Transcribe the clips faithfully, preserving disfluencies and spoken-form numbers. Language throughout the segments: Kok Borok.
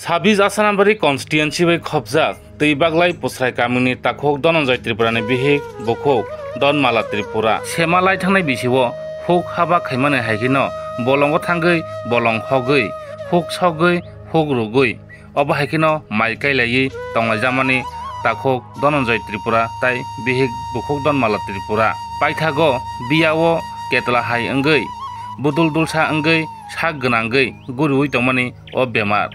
Sabis Asrambari constituency bai khopjak Twi Baglai Pusrai kamini takhuk Dhananjay Tripurani bihik bukhuk Dhanmala Tripura. Sema lai thangnai bisio huk haba khaimani hai kheno bolongo thangwi bolong hogwi, huk sogwi, huk rwgwi, obo hai kheno mai kailaiwi tonglaijamani takhuk Dhananjay Tripura tai bihik bukhuk Dhanmala Tripura. Paithago biyao ketla hai wngwi, budul dulsa wngwi sak gwnangwi guriwi tongmani o bemar.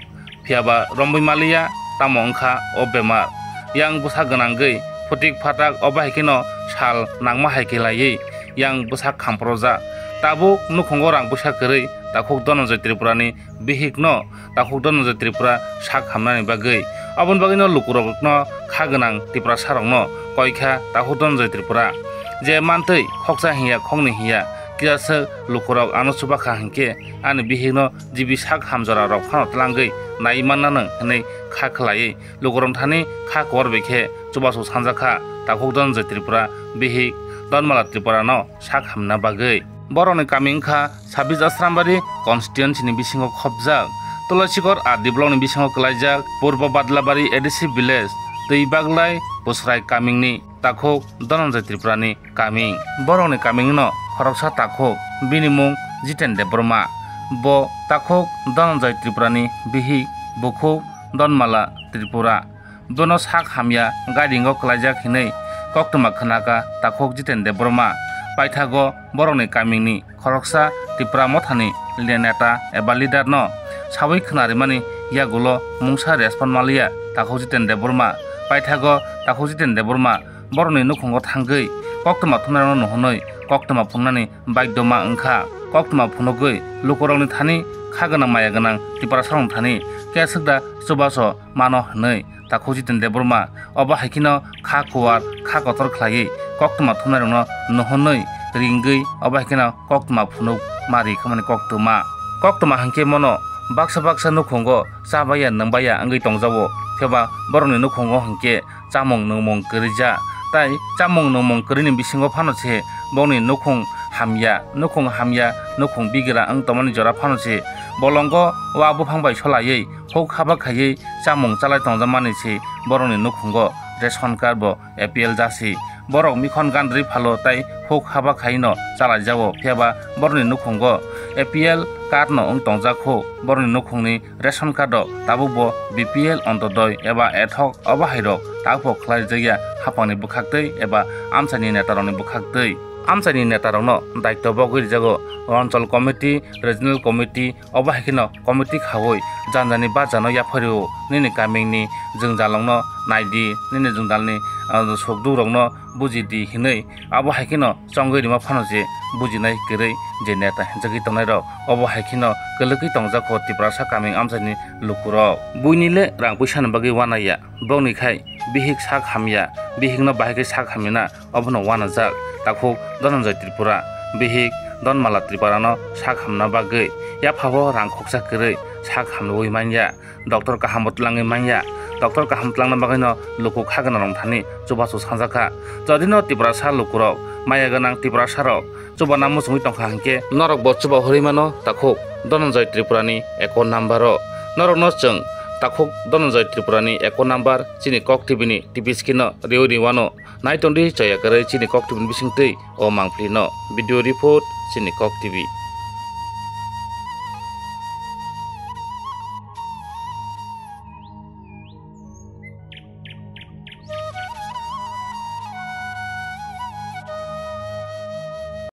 Phiyaba romwi maliya, tamo wngkha o bemar. Yang bwsa gwnangwi phutik phatak obo hai kheno sal nangma hai khe laiwi yang bwsa khamprojak. Tabuk nukhungo rang puisa kwrwi takhuk Dhananjay Tripurani bihikno takhuk Dhananjay Tripura sak hamnani bagwi. Aboni bagwino lukurokno kha gwnang Tiprasarokno koikha takhuk Dhananjay Tripura. Je mantwi khoksa hinya khoknwi hinya, kisa swk lukurok ano chubakha hinkhe ani bihikno G B sak hamjora rok phano tlangwi nai manna nang hinwi kha khlaiwi lukurok thani kha kuar bai khe chubachu sanjakha takhuk Dhananjay Tripura bihik Dhanmala Tripura no sak hamna bagwi. Borokni kami wngkha Sabis Asrambari constituency ni bisingo khopjak Tulasikor R D block ni bisingo kwlaijak Purbo Badlabari A D C village Twi Baglai Pusrai kamingni takhuk Dhananjay Tripurani kaming. Borokni kamingno khoroksa takhuk, bini mung Jiten Debbarma. Bo takhuk Dhananjay Tripurani bihik bukhuk Dhanmala Tripura. Bono sak hamya gairingo kwlaijak hinwi koktwma khnaka takhuk Jiten Debbarma. Paithago borokni kamingni khoroksa Tipra Mothani le-, neta eba leader no sawi khwnarimani yagulo mungsa respond maliya takhuk Jiten Debbarma. Paithago takhuk Jiten Debbarma borokni nukhungo thangwi koktwma phunuknairokno nuhunwi koktwma phunuknani baidoma wngkha. Koktwma phunugwi lukurokni thani kha gwnang maya gwnang Tiprasarokni thani keswk da chubachu mano hinwi takhuk Jiten Debbarma obo hai kheno kha kuar, kha kotor khlaiwi koktwma thumnairokno nuhunwi ringwi obo hai kheno koktwma phunuk ma ri khamani koktwma. Koktwma hinkhe mono baksa baksa nukhungo chabaiya nwngbaiya wngwi tongjago, phiyaba borokni nukhungo hinkhe chamung nungmung kwrwija. Tai chamung nungmung kwrwini bisingo phano se bongni nukhung hamya, nukhung hamya, nukhung bigra wng tongmani jora phano se bolongo wa buphang bai solaiwi huk haba khaiwi chamung chalai tongjakmani se borokni nukhungo ration card bo A P L jasi. Borok mikhon gandri phalo tai huk haba khaino chalaijago, phiyaba borokni nukhungo A P L card no wng tongjak kho. Borokni nukhungni ration card o tabukbo B P L, Antyodoi eba ethok obo hairok tabukbo khlaijakya haphangni bwkhaktwi eba amchaini netarokni bwkhaktwi. Amchaini netarokno daityo bogwi rijago, Anchal Committee, Regional Committee, obo hai kheno committee khaui janjani bajano yaphario, nini kamingni jwngjalrokno naidi, nini jwngjalni, ah, sukdukrokno bujidi hinwi abo hai kheno chongwi rima phano je bujinai kwrwi je neta hinjagwi tongnairok, obo hai kheno kwlwkwi tongjak kho Tiprasa kaming amchaini lukurok. Buini le rang puisani bagwi wanaya, bokni khai bihik sak hamya, bihikno bahai khe sak hamyana obono wanajak takhuk Dhananjay Tripura, bihik Dhanmala Tripurano sak hamna bagwi yaphao rang khoksa kwrwi sak hamwi manya. Doctor kaham bo twlangwi manya. Doctor kaham twlangna bagwino luku kha gwnangrok thani chubachu sanjakha. Jodino Tiprasa lukurok maya gwnang Tiprasarok chubana muchungwi tongkha hinkhe norokbo chuba hurwi mano takhuk Dhananjay Tripurani account number o. Norokno chwng takhuk Dhananjay Tripurani account number chini Kok T V ni T V screen o riwi ri wano. Nai tongdi chaya kwrwi chini Kok T V ni bisingtwi o mangpili no. Video report chini Kok T V.